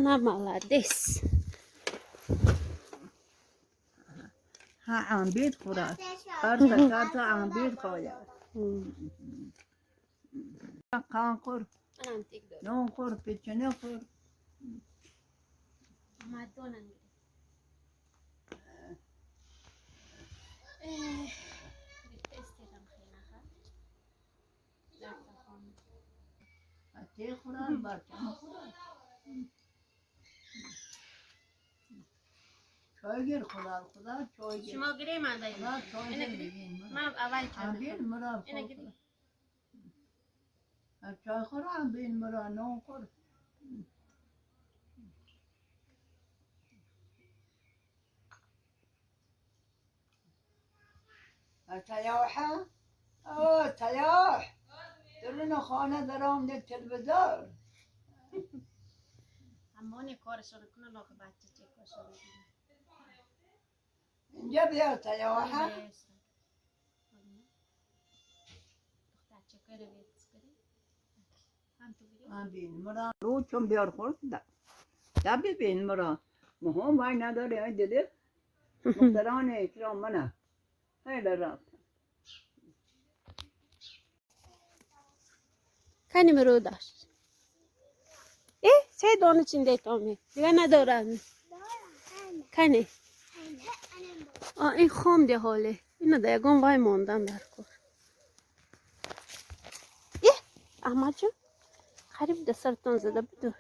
Ана, молодец. ها عمبید خورد هر تا عمبید خواید. قان خور، نون خور، پیچنه خور. بچه خورد، بچه خورد. چای گیر، خدا خدا چای گیر. شما گری من دایی. خدا چای اینه گیر گری. ببین. من اول چای عمبید می‌خورم. مرا. اینه گری. چای خور، عمبید مرا نون خور. تیاحه اوه تیاح درون خانه درام ده تلویزیون. همون کارشون کنه لاک بچه چه کارشون. اینجا بیا تیاحه. من بین مرا رو چون بیار خورد ده ده ببین مرا مهم وای نداره ای دیده مختران اکرام منه خیلی رفت. کنیم رو داشت. ای سه دانه چینده تامی. دیگه ندارم. کنی. آه این خام ده حاله. اینو ده یگان وای ماندن در کار. ای احمد جون. قریب ده سرتان زده بدو.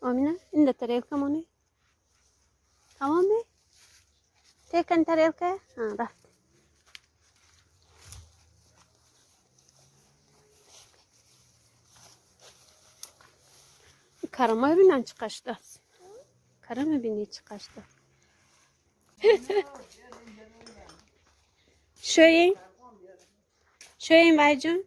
آمینه این ده تریل کمانه. تمامه؟ تکن تریل که؟ ها رفت. کرمای ببینن چه قشته است. کرم ببینی چه قشته. شوین شوین بای جون.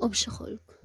آبش خالو کن.